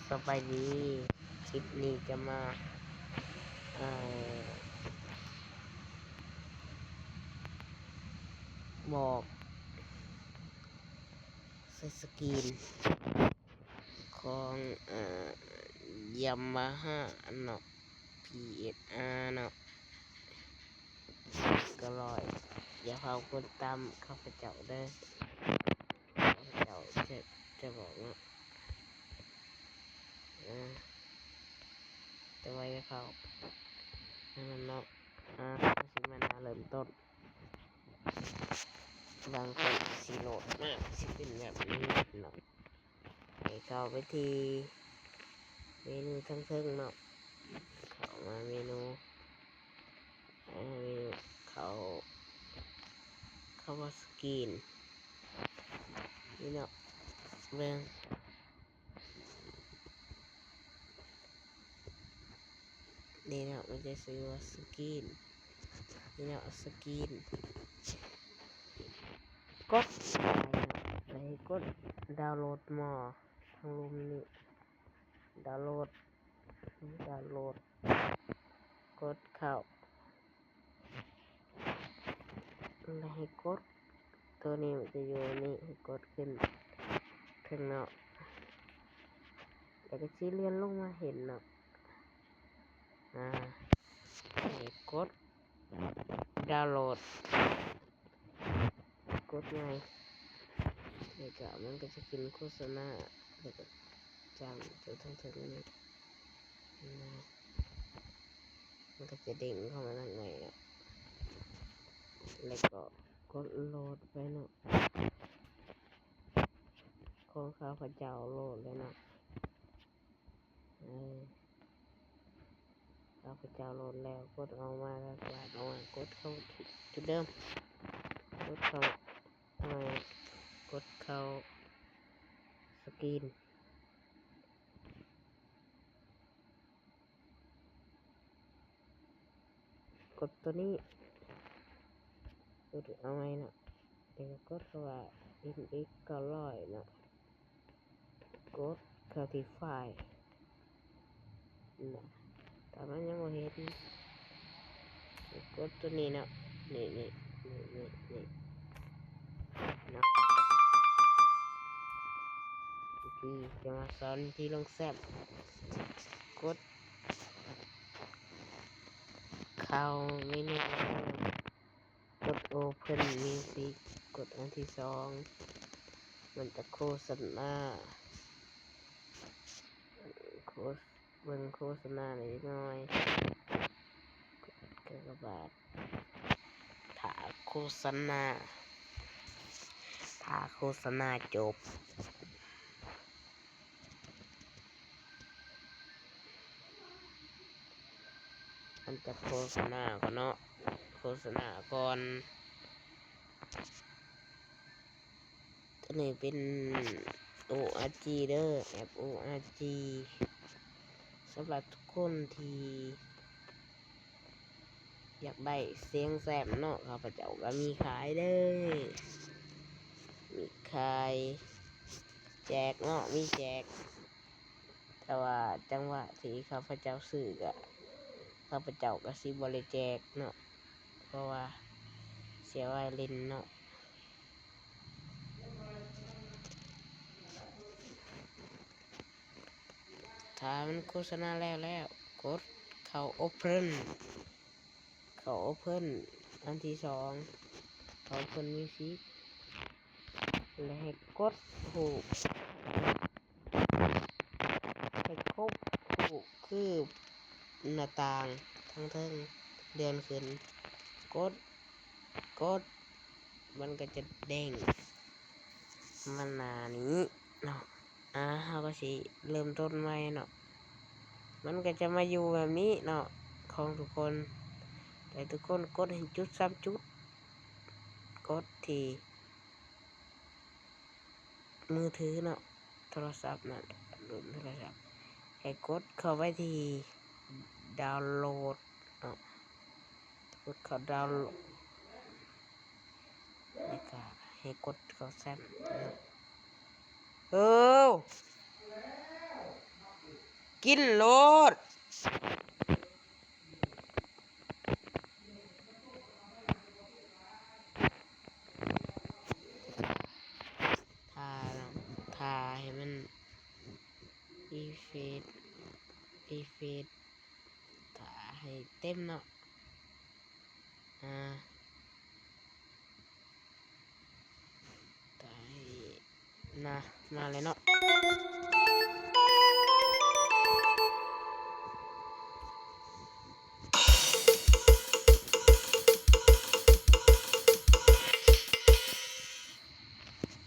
ສະບາຍດີ ຄລິບນີ້ຈະມາ ເອີ ບອກໃສ່ສະກຣີນຂອງ ເອີ ຢາມາຮາເນາະ ພີເອັສອາເນາະ ເກົ້າຮ້ອຍ. ຢ່າຟ້າວກົດຕາມຂ້າພະເຈົ້າເດີ ຂ້າພະເຈົ້າຈະ ຈະບອກເນາະ ອາ ແຕ່ວ່າຢ່າຟ້າວ ອັນນັ້ນເນາະ ອາ ເຮົາຊິມາເລີ່ມຕົ້ນ ບາງຄົນຊິໂຫຼດມາ ຊິເປັນແບບນີ້ເນາະ. ໃຫ້ເຂົ້າໄປທີ່ເມນູທາງເທິງເນາະ ເຂົ້າມາເມນູ ເຂົ້າ ເຂົ້າວ່າສະກຣີນນີ້ເນາະ ເບິ່ງນີ້ເນາະ ມັນຈະຊື່ວ່າສະກຣີນ ນີ້ເນາະ ສະກຣີນ ກົດໄປເນາະ ໄປກົດດາວໂຫຼດມໍ ທາງລຸ່ມນີ້ ດາວໂຫຼດ ດາວໂຫຼດ ກົດເຂົ້າ ແລ້ວໃຫ້ກົດ ໂຕນີ້ມັນຈະຢູ່ນີ້ ໃຫ້ກົດຂຶ້ນເທິງເນາະ ແລ້ວກໍຊິເລື່ອນລົງມາເຫັນເນາະ ອາ ໃຫ້ກົດດາວໂຫຼດ ກົດໃໝ່ ແລ້ວກໍມັນກໍຈະຂຶ້ນໂຄສະນາ ແລ້ວກໍຈ້າງຢູ່ທາງເທິງນີ້ນະ ມັນກໍຈະເດ້ງເຂົ້າມາທາງໃໝ່ເນາະ ແລ້ວກໍກົດໂຫຼດໄປເນາະ ຂອງຂ້າພະເຈົ້າໂຫຼດແລ້ວເນາະ ເອີ ຂ້າພະເຈົ້າໂຫຼດແລ້ວ ກົດອອກມາ ແລ້ວກວາດອອກມາ ກົດເຂົ້າຈຸດເດີມ ກົດເຂົ້າ ເອົາ ກົດເຂົ້າສະກຣີນ ກົດໂຕນີ້ ກົດເອົາໃໝ່ເນາະ ແລ້ວກໍກົດເຂົ້າວ່າ ເອັມເອັກ ເກົ້າຮ້ອຍເນາະ ກົດເຂົ້າທີ່ໄຟລ໌ເນາະ ຖ້າມັນຍັງບໍ່ເຫັນ ກົດໂຕນີ້ເນາະ ນີ້ ນີ້ ນີ້ ນີ້ ນີ້ເນາະ ວິທີຈະມາສອນວິທີລົງແຊມ ກົດເຂົ້າເມນູ ກົດ Open Music ກົດອັນທີສອງ ມັນຈະໂຄສະນາ ໂຄ ເບິ່ງໂຄສະນາໜ້ອຍໜ້ອຍ ກົດກາກະບາດ ຖ້າໂຄສະນາ ຖ້າໂຄສະນາຈົບ ມັນຈະໂຄສະນາກ່ອນເນາະ ໂຄສະນາກ່ອນ. ໂຕນີ້ເປັນ ໂອອາຈີ ເດີ ແອັບ ໂອອາຈີ ສຳລັບທຸກຄົນທີ່ຢາກໄດ້ສຽງແຊມເນາະ ຂ້າພະເຈົ້າກໍມີຂາຍເດີ ມີຂາຍ ແຈກເນາະ ມີແຈກ. ແຕ່ວ່າຈັງຫວະທີ່ຂ້າພະເຈົ້າຊື້ກະ ຂ້າພະເຈົ້າກະຊິບໍ່ໄດ້ແຈກເນາະ ເພາະວ່າເສຍໄວ້ຫຼິ້ນເນາະ. ຖ້າມັນໂຄສະນາແລ້ວແລ້ວ ກົດເຂົ້າ Open ເຂົ້າ Open ອັນທີສອງ Open Music ແລະ ໃຫ້ກົດຮູບ ໃຫ້ຄົບຮູບຄືໜ້າຕ່າງທາງເທິງເລື່ອນຂຶ້ນ ກົດ ກົດ ມັນກໍຈະເດ້ງມາໜ້ານີ້ເນາະ. ອາ ເຮົາກໍຊິເລີ່ມຕົ້ນໃໝ່ເນາະ ມັນກໍຈະມາຢູ່ແບບນີ້ເນາະ ຂອງທຸກຄົນ ແຕ່ທຸກຄົນກົດໃຫ້ຈຸດສາມຈຸດ ກົດທີ່ມືຖືເນາະ ໂທລະສັບນັ້ນ ລຸ້ນໂທລະສັບ ໃຫ້ກົດເຂົ້າໄປທີ່ດາວໂຫຼດເນາະ ກົດເຂົ້າດາວໂຫຼດ ແລ້ວກະໃຫ້ກົດເຂົ້າແຊມເນາະ. ເອີ ເອີ ກິນໂລດ. ຖ້າ ຖ້າໃຫ້ມັນ effect effect ຖ້າໃຫ້ເຕັມເນາະ ອ່າ ໄດ້ນະ ມາແລ້ວເນາະ.